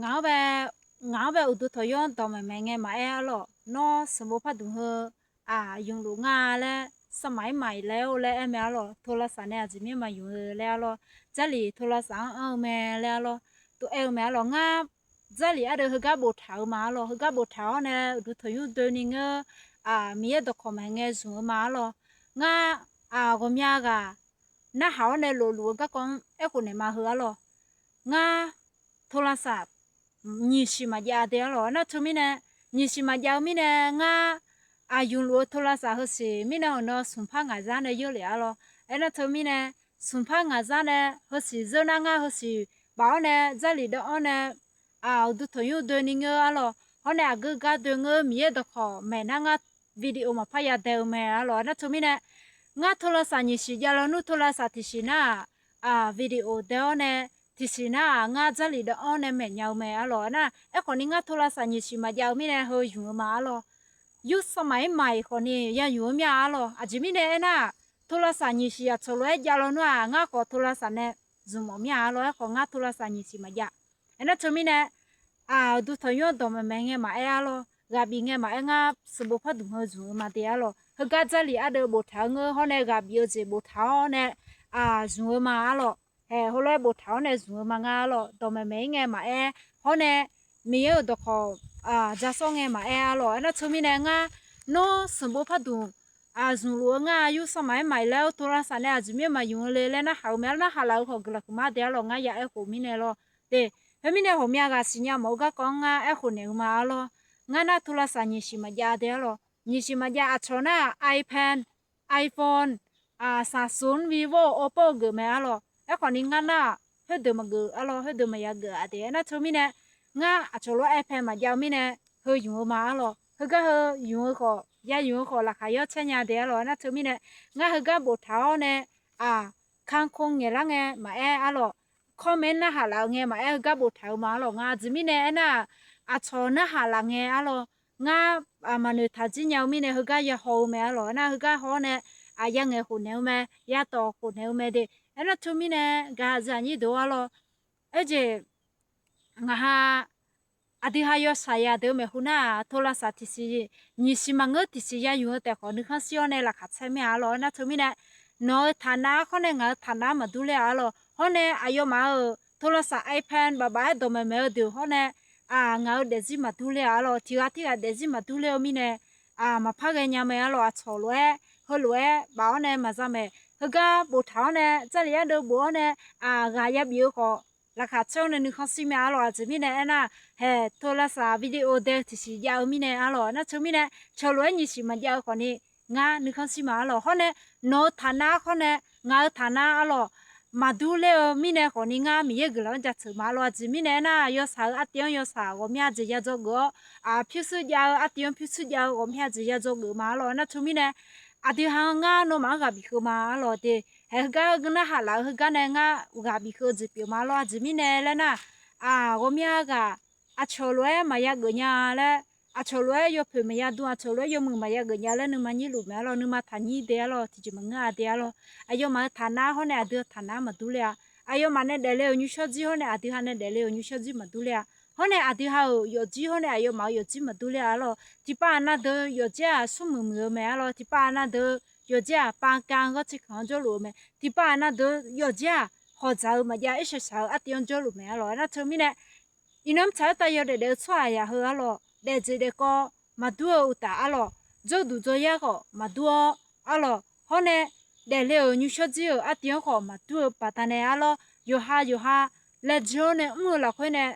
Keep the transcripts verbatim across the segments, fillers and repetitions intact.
Ngaq-anr bae, ngaq-anr bae uqduq tanqnymr-anr dawqmaeq maeq ngae maqaer arlawq. Nawr sanqbof pardmq heu aqyuif luf ngar laer, สมัยใหม่ laer-or laer aer mae arlawq. โทรศัพท์ nae aqjeq mir maqyuf-eu laer arlawq. Jarlif โทรศัพท์ anr anr-eu mae laer arlawq. Tov aer-eu mae arlawq. Ngar Jarlif ardeuv heugar boftaq-eu ma arlawq. Heugar boftaq-awr nae uqduq tanqnymr doeni ngeur, Miqyaer dawqkawq maeq ngae zmq-eu ma arlawq. Ngar ghawqmya ghaq narhaq-awr nae lofluf-eu garkawv-anr aerkhof naeq ma heu arlawq. Ngar โทรศัพท์ nyiq siq maqjav de arlawq. Aernar teumirnae, nyiq siq maqjav-eu mirnae ngar aqyuif luf-eu โทรศัพท์ heusiq mirnae hawq nae smq par ngaq zar nae yeur lef arlawq. Aernar teumirnae, smq par ngaq zar nae heusiq zeur nar ngar heusiq baf-awr nae Jarlif deuv-anr nae uqduq tanqnymr doeni ngeur arlawq. Hawr nae aqgeu gar doeni ngeur Miqyaer dawqkawq maeq nar ngar video maqpar yadae-eu mae arlawq. Aernar teumirnae, ngar โทรศัพท์ nyiq siq jav lawnmr โทรศัพท์ tiqsiq nar-aq, video dae-awr nae tiqsiq nar-aq ngar Jarlif deuv-anr nae maeq nya-eu mae arlawq. Aernar, aerkhawf ni ngar โทรศัพท์ nyiq siq maqjav-eu mirnae heu ymq-eu ma arlawq. ยุคสมัยใหม่ khawf ni ya ymq-eu mir-a arlawq. Aqjeq mirnae aernar-aq, โทรศัพท์ nyiq siq aqcawq lof-aer jav lawnmr-aq ngar khawf โทรศัพท์ nae zmq mawf mir-a arlawq. Aerkhawf ngar โทรศัพท์ nyiq siq maqjav. Aernar teumirnae, uqduq tanqnymr-anr dawqmaeq maeq ngae maqaer arlawq. Ghaq bif ngae maqaer ngar sanqbof pardmq heu zmq-eu ma de arlawq. Heugar Jarlif ardeuv boftaq-eu ngeur hawr nae ghaq bif-eu jeq boftaq-awr nae zmq-eu ma arlawq. Haeq heulof-aer boftaq-awr nae zmq-eu ma ngar arlawq. Dawqmaeq maeq-ir ngae maqaer hawr nae Miqyaer-euq dawqkawq jasawr ngae maqaer arlawq. Aernar teumirnae ngar nawr sanqbof pardmq zmqluf-eu ngar ยุคสมัยใหม่ laer โทรศัพท์ nae aqjeq mir maqymq-eu le laer narhaq-eu mae arlawq. Narhaq laf-eu khawf guiqlanq huiqma de arlawq. Ngar ya aerkhof mirnae lawr de. Heu mirnae ghawqmya ghaq siqnya mawf-eu garkawv-anr ngar aerkhof naeq-eu ma arlawq. Ngar nar โทรศัพท์ nyiq siq maqjav de arlawq. Nyiq siq maqjav aqcawq nar-aq iPad, iPhone, Samsung, Vivo, Oppo geuf mae arlawq. Aerkhawf ni ngar nar-aq khoerdeuq maqgeuf arlawq. Khoerdeuq maqya geuf-a de. Aernar teumirnae, ngar aqcawq lof-aer iPad maqjav-eu mirnae heu ymq-eu ma arlawq. Heugar heu ymq-eu khawf, ya ymq-eu khawf laqkhaq yawr caer nya de arlawq. Aernar teumirnae, ngar heugar boftaq-awr nae aqkar ko ngaeqlar ngae maqaer arlawq. Comment narhaq laf-eu ngae maqaer heugar boftaq-eu ma arlawq. Ngar aqjeq mirnae aernar-aq, aqcawq narhaq laf ngae arlawq. Ngar maqnoeq taqjir nya-eu mirnae heugar ya haw-eu mae arlawq. Aernar heugar haw-awr nae aqya ngaeq khof naeq-eu mae, ya tawq khof naeq-eu mae de. Aernar teumirnae gaq-eu aqyuif aqnyir deuq-or arlawq. Aerjeq ngaq ha aqdui ha yawshaq yadeuq-eu maeqhu nar-aq โทรศัพท์ tiqsiq, nyiq siq maqngeur tiqsiq ya ymq-eu taef khawf nuikhanr shir-awr nae laqkhaq caer mir-a arlawq. Aernar teumirnae, nawq-euq taqnav-ar khawr nae ngaq-euq taqnav-ar maqdur ler-a arlawq. Hawr nae aqyawfmaf-euq โทรศัพท์ iPad bafbaf-aer dawqmaeq maeq-eu deuq hawr nae ngaq-euq daefzir maqdur ler-a arlawq. Tiq ghaq tirghaq daefzir maqdur ler-eu mirnae, maqpar ghaenya mae arlawq. Aqcawq lof-aer heulof-aer baf-awr nae maqza maeq. Heugar boftaq-awr nae Jarlif ardeuv bof-awr nae ghaq yabif-eu khawf laqkhaq caer-awr nae nuikhanr shir mae arlawq. Aqjeq mirnae aernar, haeq โทรศัพท์ video dae-eu tiqsiq jav-eu mirnae arlawq. Aernar teumirnae, cawq lof-aer nyiq siq maqjav-eu khawf ni ngar nuikhanr shir ma arlawq. Hawr nae nawq-euq taqnav-ar khawr nae ngaq-euq taqnav arlawq maqdur ler-eu mirnae khawf ni ngar Miqyaer guiqlanq-anr jaceuq ma arlawq. Aqjeq mirnae aernar, yawshaq-eu artiv-anr yawshaq ghawqmya jeq ya dzawgeuf-awr, pyurshuir jav-eu artiv-anr pyurshuir jav-eu ghawqmya jeq ya dzawgeuf ma arlawq. Aernar teumirnae, aqdui ha-anr ngar nawmaf-anr ghaq bif keuv ma arlawq de. Haeq heugar narhaq laf-eu heugar nae ngar ghaq bif keuv-eu jeq pyeuf ma arlawq. Aqjeq mirnae laer nar, ghawqmya ghaq aqcawq lof-aer maqya geuf nya laer, aqcawq lof-aer yawpoeq maqya dm, aqcawq lof-aer yawmuiq maqya geuf nya laer nuima nyir luf mae arlawq. Nuima taqnyir de arlawq. Tiqjeq maqngeur-a de arlawq. Aqyawfmaf-euq taqnav-ar hawr nae aqdui-euq taqnav-ar maqdur ler-a. Aqyawfmaf nae daefle-euq nymrshawr jir hawr nae aqdui ha nae daefle-euq nymrshawr jir maqdur ler-a. Hawr nae aqdui ha-euq yawfjir hawr nae aqyawfmaf-euq yawfjir maqdur ler-a arlawq. Tiqpav aqnav deuq yawfjir-aq smrmuiq muiq-eu mae arlawq. Tiqpav aqnav deuq yawfjir-aq pavka-anr ghawrtser kanq-anr jawrluf-eu mae. Tiqpav aqnav deuq yawfjir-aq hawqdzaq-eu maqjav irshaq shaq-eu artiv-anr jawrluf mae arlawq. Aernar teumirnae, iqnan mrtsaq-aer tav yawdaef daef-eu tsawrhaq yaq heu arlawq, daefjeq daefkawv maqdur-eu uqtaf arlawq, jawrduq jawryar khawf maqdur-awr arlawq, hawr nae daefle-euq nymrshawr jir-euq artiv-anr khawf maqdur-eu baqdanae arlawr, yawqha yawqha laejae-awr nae mr-eu lafkhoer nae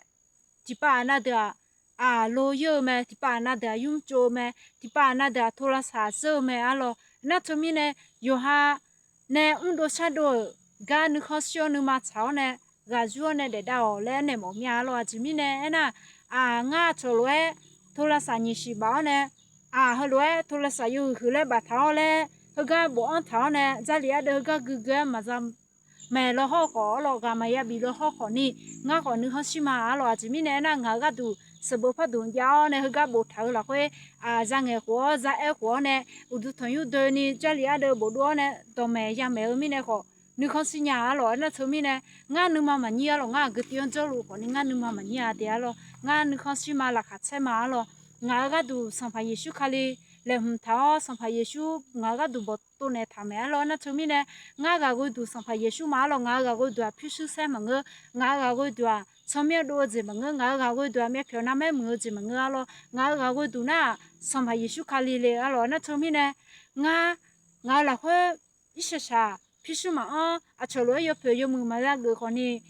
tiqpav aqnav deuq-aq, aqlo yeur-eu mae. Tiqpav aqnav deuq-aq, yur tsov-eu mae. Tiqpav aqnav deuq-aq, โทรศัพท์ zeur-eu mae arlawq. Aernar teumirnae, yawqha nae mrdov shardov-euq gar nuikhanr shir-awr nuima tsaq-awr nae ghaq yur-awr nae daefdav-awq laer aernaeq mawf mir-a arlawq. Aqjeq mirnae aernar, ngar aqcawq lof-aer โทรศัพท์ nyiq siq baf-awr nae, heulof-aer โทรศัพท์ yawhuiq huiq laer baftaq-awr laer, heugar bofanr taq-awr nae Jarlif ardeuv heugar guiqguiq-aer maqza maeq law hawr khawf arlawq, ghaq maqya bif law hawr khawf ni, ngar khawf nuikhanr shir ma arlawq. Aqjeq mirnae aernar, ngaq-euq gharduq sanqbof pardmq jav-awr nae heugar boftaq-eu lafkhoer, zangaeq khof-awr za aer khof-awr nae, uqduq tanqnymr doeni Jarlif ardeuv bofdov-awr nae dawqmaeq yamaeq-eu mirnae khawf, nuikhanr shir nya arlawq. Aernar teumirnae, ngar nuima maqnyir arlawq, ngar aqgeu tiv-anr jawrluf khawfni ngar nuima maqnyir-a de arlawq. Ngar nuikhanr shir ma, laqkhaq caer ma arlawq. Ngaq-euq gharduq Sanqpaq Yeqsur Kali laeqhmq taq-awr, Sanqpaq Yeqsur ngaq-euq gharduq bawqtov naeq taq maeq arlawq. Aernar teumirnae, ngar ghaq ghoeduq Sanqpaq Yeqsur ma arlawq, ngaq-euq ghaq ghoeduq-aq pyurshuir saer maqngeur, ngaq-euq ghaq ghoeduq-aq tsawrmyanr dov-eu jeq maqngeur, ngaq-euq ghaq ghoeduq-aq myavpyawq narmaer muiq-eu jeq maqngeur arlawq. Ngaq-euq ghaq ghoeduq nar-aq, Sanqpaq Yeqsur Kali le arlawq. Aernar teumirnae, ngar ngaq-euq lafkhoer irshaq shaq pyurshuir maqanr, aqcawq lof-aer yawpoeq yawmuiq maqza geuf khawfni,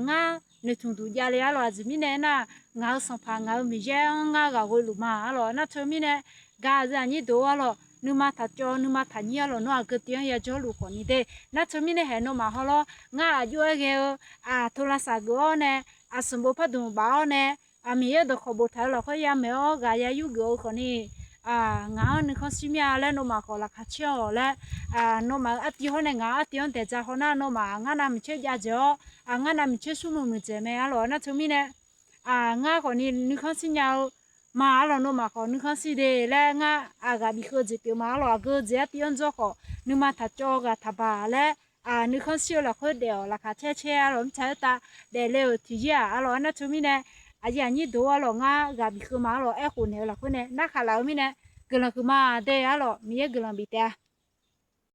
ngar noeqtmq duq javle arlawq. Aqjeq mirnae aernar, ngaq-euq Sanqpaq, ngaq-euq Miqyaer-anr ngar ghaq ghoeluf ma arlawq. Aernar teumirnae, gaq-eu aqyuif aqnyir deuq arlawq, nuima taq cawv, nuima taq nyir arlawq, nawr aqgeu tiv-anr yajawrluf khawfni de. Aernar teumirnae haeq nawmaf hawlawr, ngar aqjox-aer ghae-eu aqtoqlavsaq geuf-awr nae, aqsanqbof pardmq baf-awr nae, Miqyaer dawqkawq boftaq-eu lafkhoer yamaeq-awr ghaq ya yur geuf-eu khawfni, ngaq-anr nuikhanr shir mir-a laer nawmaf khawf laqkhaq caer-awq laer, nawmaf-euq artiv hawr nae ngaq-euq artiv-anr daeq dza haw nar, nawmaf ngar navmaqtser jav dzaeq-awr, ngar navmaqtser smrmuiq muiqdzaeq mae arlawq. Aernar teumirnae, ngar khawfni nuikhanr shir nya-eu ma arlawq, nawmaf khawf nuikhanr shir de laer ngar aqghaq bif keuv-eu jeq pyeuf ma arlawq. Aqgeu jeq artiv-anr jawr khawf, nuima taq cawv ghaq taq baq laer, nuikhanr shir-eu lafkhoer daef-awq, laqkhaq caer caer arlawq. Mirtsaq khoertav daefle-euq tiqyaer-aq arlawq. Aernar teumirnae, aqyuif aqnyir deuq arlawq, ngar ghaq bif keuv ma arlawq. Aerkhof naeq-eu lafkhoer nae narkhaq laf-eu mirnae, guiqlanq huiqma de arlawq. Miqyaer guiqlanq bif taef-a.